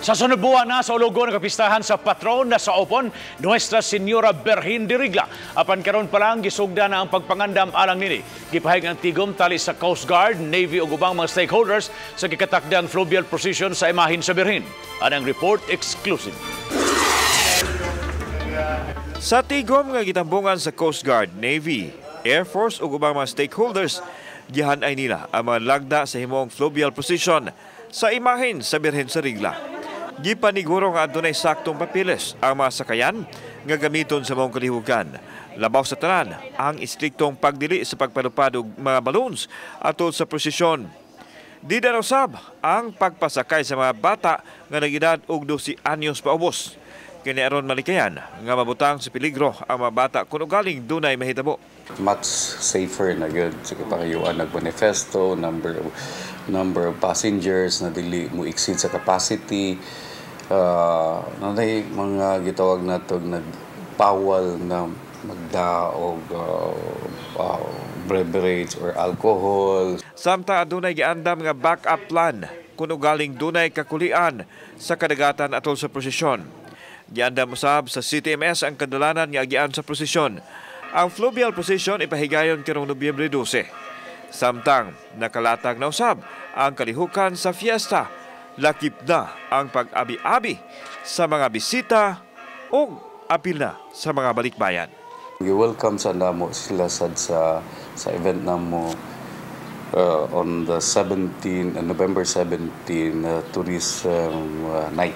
Sa sunod buwan na sa Ologon ang kapistahan sa patron na sa Opon, Nuestra Señora Birhen de Regla. Apan karon pa lang gisugda na ang pagpangandam alang nini. Gipahayag ang tigom tali sa Coast Guard, Navy ug ubang mga stakeholders sa gikatakdang fluvial procession sa imahin sa Birhen. Anang report exclusive. Sa tigom nga gitambungan sa Coast Guard, Navy, Air Force ug ubang mga stakeholders, gihan-ay nila ang mga lagda sa himong fluvial procession sa imahin sa Birhen sa Rigla. Gipaniguro nga adunay saktong papiles ang mga sakayan nga gamiton sa maong kalihukan. Labaw sa tanan ang istriktong pagdili sa pagpalupad og mga balloons atol sa prosesyon. Di na usab ang pagpasakay sa mga bata nga nag-edad og 12 anyos paubos. Kini aron malikayan nga mabutang sa peligro ang mga bata kung ugaling dunay mahitabo. Much safer na gyud sa kapakayuan nagmanifesto number of passengers na dili mo exceed sa capacity, nanay mga gitawag nato nagbawal na magda og beverage or alcohol. Samtang adunay giandam nga backup plan kung ugaling dunay kakulian sa kadagatan atol sa prosesyon. Giandam usab sa CTMS ang kadalanan nga agian sa prosesyon. Ang fluvial procession ipahigayon karong Nobyembre 12. Samtang nakalatag na usab ang kalihukan sa fiesta, lakip na ang pag-abi-abi sa mga bisita o apil na sa mga balikbayan. Gi-welcome sa namo sila sad sa event namo on the 17 November 17, tourism night.